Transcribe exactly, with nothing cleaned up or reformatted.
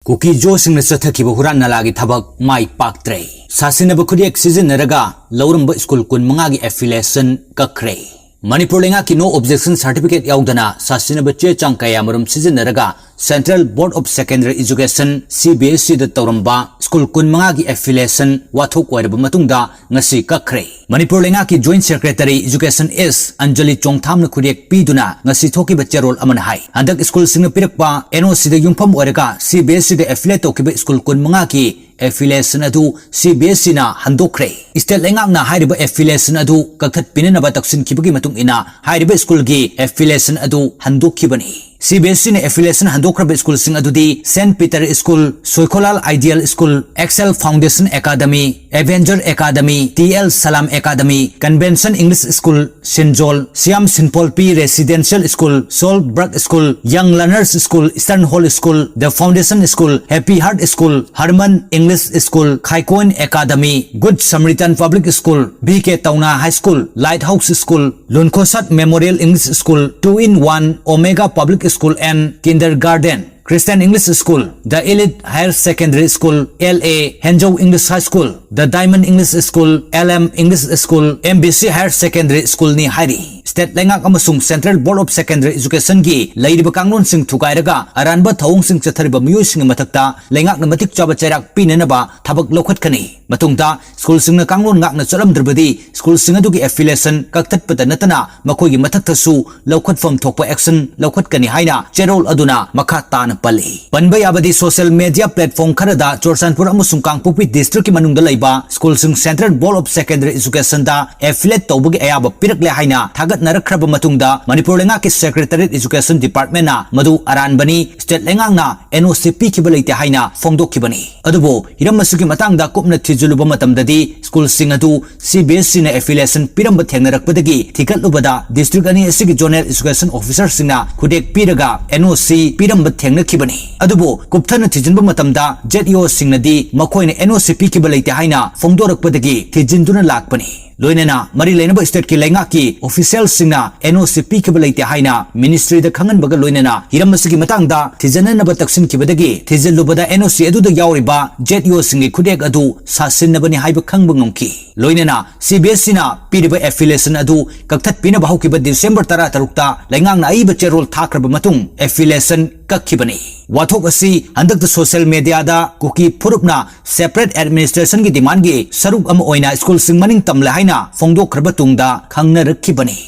ꯀꯨꯀꯤ ꯖꯣꯁꯤꯡꯅ ꯆꯠꯊꯈꯤꯕ ꯍꯨꯔꯥꯟ ꯅꯂꯥꯒꯤ ꯊꯕꯛ ꯃꯥꯏ ꯄꯥꯛꯇ꯭ꯔꯦ꯫ ꯁꯥꯁꯤꯟꯅꯕ ꯈꯨꯠꯌꯦꯛ ꯁꯤꯖꯤꯟꯅꯔꯒ ꯂꯧꯔꯝꯕ school ꯀꯨꯟꯃꯉꯥꯒꯤ affiliation ꯀꯛꯈ꯭ꯔꯦ꯫ Manipur ꯂꯩꯉꯥꯛꯀꯤ no objection certificate ꯌꯥꯎꯗꯅ ꯁꯥꯁꯤꯟꯅꯕ ꯆꯦ ꯆꯥꯡ ꯀꯌꯥꯃꯔꯨꯝ ꯁꯤꯖꯤꯟꯅꯔꯒ Central Board of Secondary Education, C B S E ꯗ ꯇꯧꯔꯝꯕ ꯁ꯭ꯀꯨꯜ ꯀꯨꯟꯃꯉꯥꯒꯤ affiliation ꯋꯥꯊꯣꯛ ꯑꯣꯏꯔꯕ ꯃꯇꯨꯡꯗ ꯉꯁꯤ ꯀꯛꯈ꯭ꯔꯦ꯫ ꯃꯅꯤꯄꯨꯔ ꯂꯩꯉꯥꯛꯀꯤ Joint Secretary Education S Anjali ꯆꯣꯡꯊꯥꯝꯅ ꯈꯨꯠꯌꯦꯛ ꯄꯤꯗꯨꯅ ꯉꯁꯤ ꯊꯣꯛꯈꯤꯕ ꯆꯦꯔꯣꯜ ꯑꯃꯅ ꯍꯥꯏ, ꯍꯟꯗꯛ ꯁ꯭ꯀꯨꯜꯁꯤꯡꯅ ꯄꯤꯔꯛꯄ N O C ꯗ ꯌꯨꯝꯐꯝ ꯑꯣꯏꯔꯒ C B S E ꯗ affiliate ꯇꯧꯈꯤꯕ ꯁ꯭ꯀꯨꯜ ꯀꯨꯟꯃꯉꯥꯒꯤ affiliation ꯑꯗꯨ C B S E ꯅ ꯍꯟꯗꯣꯛꯈ꯭ꯔꯦ꯫ State ꯂꯩꯉꯥꯛꯅ ꯍꯥꯏꯔꯤꯕ affiliation ꯑꯗꯨ ꯀꯛꯊꯠꯄꯤꯅꯅꯕ ꯇꯛꯁꯤꯟꯈꯤꯕꯒꯤ ꯃꯇꯨꯡ ꯏꯟꯅ ꯍꯥꯏꯔꯤꯕ ꯁ꯭ꯀꯨꯜꯒꯤ affiliation ꯑꯗꯨ ꯍꯟꯗꯣꯛꯈꯤꯕꯅꯤ꯫ C B S E ꯅ affiliation ꯍꯟꯗꯣꯛꯈ꯭ꯔꯕ ꯁ꯭ꯀꯨꯜꯁꯤꯡ ꯑꯗꯨꯗꯤ Saint Peter School, ꯁꯣꯏꯈꯣꯂꯥꯜ Ideal School, Excel Foundation Academy, Avenger Academy, T L Salam Academy, Convention English School, Sinjol, Siam Sinpolpi Residential School, Solberg School, Young Learners School, Eastern Hall School, The Foundation School, Happy Heart School, Harman English School, Khaikoin Academy, Good Samaritan Public School, B K Tauna High School, Lighthouse School, Lunkhosat Memorial English School, Two in One, Omega Public School and Kindergarten, Christian English School, The Elite Higher Secondary School, L A, Henzhou English High School, The Diamond English School, L M English School, M B C Higher Secondary School ꯅꯤ ꯍꯥꯏꯔꯤ꯫ State ꯂꯩꯉꯥꯛ ꯑꯃꯁꯨꯡ Central Board of Secondary Education ꯒꯤ ꯂꯩꯔꯤꯕ ꯀꯥꯡꯂꯣꯟꯁꯤꯡ ꯊꯨꯒꯥꯏꯔꯒ ꯑꯔꯥꯟꯕ ꯊꯧꯑꯣꯡꯁꯤꯡ ꯆꯠꯊꯔꯤꯕ ꯃꯤꯑꯣꯏꯁꯤꯡꯒꯤ ꯃꯊꯛꯇ ꯂꯩꯉꯥꯛꯅ ꯃꯇꯤꯛ ꯆꯥꯕ ꯆꯩꯔꯥꯛ ꯄꯤꯅꯅꯕ ꯊꯕꯛ ꯂꯧꯈꯠꯀꯅꯤ꯫ ꯃꯇꯨꯡꯗ ꯁ꯭ꯀꯨꯜꯁꯤꯡꯅ ꯀꯥꯡꯂꯣꯟ ꯉꯥꯛꯅ ꯆꯠꯂꯝꯗ꯭ꯔꯕꯗꯤ ꯁ꯭ꯀꯨꯜꯁꯤꯡ ꯑꯗꯨꯒꯤ affiliation ꯀꯛꯊꯠꯄꯗ ꯅꯠꯇꯅ ꯃꯈꯣꯏꯒꯤ ꯃꯊꯛꯇꯁꯨ ꯂꯧꯈꯠꯐꯝ ꯊꯣꯛꯄ action ꯂꯧꯈꯠꯀꯅꯤ ꯍꯥꯏꯅ ꯆꯦꯔꯣꯜ ꯑꯗꯨꯅ ꯃꯈꯥ ꯇꯥꯅ ꯄꯜꯂꯤ꯫ ꯄꯟꯕ ꯌꯥꯕꯗꯤ social media platform ꯈꯔꯗ ꯆꯨꯔꯆꯥꯟꯄꯨꯔ ꯑꯃꯁꯨꯡ ꯀꯥꯡꯄꯣꯛꯄꯤ district ꯀꯤ ꯃꯅꯨꯡꯗ ꯂꯩꯕ ꯁ꯭ꯀꯨꯜꯁꯤꯡ Central Board of Secondary Education the affiliate ꯇꯧꯕꯒꯤ ꯑꯌꯥꯕ ꯄꯤꯔꯛꯂꯦ ꯍꯥꯏꯅ ꯊꯥꯒꯠꯅꯔꯛꯈ꯭ꯔꯕ ꯃꯇꯨꯡꯗ ꯃꯅꯤꯄꯨꯔ ꯂꯩꯉꯥꯛꯀꯤ Secretariat Education Department ꯅ ꯃꯗꯨ ꯑꯔꯥꯟꯕꯅꯤ, state ꯂꯩꯉꯥꯛꯅ N O C ꯄꯤꯈꯤꯕ ꯂꯩꯇꯦ ꯍꯥꯏꯅ ꯐꯣꯡꯗꯣꯛꯈꯤꯕꯅꯤ꯫ ꯑꯗꯨꯕꯨ ꯍꯤꯔꯝ ꯑꯁꯤꯒꯤ ꯃꯇꯥꯡꯗ ꯀꯨꯞꯅ ꯊꯤꯖꯤꯜꯂꯨꯕ ꯃꯇꯝꯗꯗꯤ ꯁ꯭ꯀꯨꯜꯁꯤꯡ ꯑꯗꯨ C B S E ꯅ affiliation ꯄꯤꯔꯝꯕ ꯊꯦꯡꯅꯔꯛꯄꯗꯒꯤ ꯊꯤꯒꯠꯂꯨꯕꯗ district ꯑꯅꯤ ꯑꯁꯤꯒꯤ zonal education officer ꯁꯤꯡꯅ ꯈꯨꯗꯦꯛ ꯄꯤꯔꯒ N O C ꯄꯤꯔꯝꯕ ꯊꯦꯡꯅꯈꯤꯕꯅꯤ꯫ ꯑꯗꯨꯕꯨ ꯀꯨꯞꯊꯅ ꯊꯤꯖꯤꯟꯕ ꯃꯇꯝꯗ Z E O ꯁꯤꯡꯅꯗꯤ ꯃꯈꯣꯏꯅ N O C ꯄꯤꯈꯤꯕ ꯂꯩꯇꯦ ꯍꯥꯏꯅ ꯐꯣꯡꯗꯣꯔꯛꯄꯗꯒꯤ ꯊꯤꯖꯤꯟꯗꯨꯅ ꯂꯥꯛꯄꯅꯤ꯫ ꯂꯣꯏꯅꯅ ꯃꯔꯤ ꯂꯩꯅꯕ stateꯀꯤ ꯂꯩꯉꯥꯛꯀꯤ officialꯁꯤꯡꯅ NOC ꯄꯤꯈꯤꯕ ꯂꯩꯇꯦ ꯍꯥꯏꯅ ministryꯗ ꯈꯪꯍꯟꯕꯒ ꯂꯣꯏꯅꯅ ꯍꯤꯔꯝ ꯑꯁꯤꯒꯤ ꯃꯇꯥꯡꯗ ꯊꯤꯖꯤꯟꯅꯅꯕ ꯇꯛꯁꯤꯟꯈꯤꯕꯗꯒꯤ ꯊꯤꯖꯤꯜꯂꯨꯕꯗ NOC ꯑꯗꯨꯗ ꯌꯥꯎꯔꯤꯕ ZEOꯁꯤꯡꯒꯤ ꯈꯨꯠꯌꯦꯛ ꯑꯗꯨ ꯁꯥꯁꯤꯟꯅꯕꯅꯤ ꯍꯥꯏꯕ ꯈꯪꯕ ꯉꯝꯈꯤ꯫ ꯂꯣꯏꯅꯅ CBSEꯅ ꯄꯤꯔꯤꯕ affiliation ꯑꯗꯨ ꯀꯛꯊꯠꯄꯤꯅꯕ ꯍꯧꯈꯤꯕ December ꯇꯔꯥ ꯇꯔꯨꯛꯇ ꯂꯩꯉꯥꯛꯅ ꯑꯏꯕ ꯆꯦꯔꯣꯜ ꯊꯥꯈ꯭ꯔꯕ ꯃꯇꯨꯡ affiliation ꯀꯛꯈꯤꯕꯅꯤ꯫ ꯋꯥꯊꯣꯛ ꯑꯁꯤ ꯍꯟꯗꯛꯇ social mediaꯗ ꯀꯨꯀꯤ ꯐꯨꯔꯨꯞꯅ separate administrationꯒꯤ demandꯒꯤ ꯁꯔꯨꯛ ꯑꯃ ꯑꯣꯏꯅ schoolꯁꯤꯡ ꯃꯅꯤꯡ ꯇꯝꯂꯦ ꯍꯥꯏꯅ ꯐꯣꯡꯗꯣꯛꯈ꯭ꯔꯕ ꯇꯨꯡꯗ ꯈꯪꯅꯔꯛꯈꯤꯕꯅꯤ꯫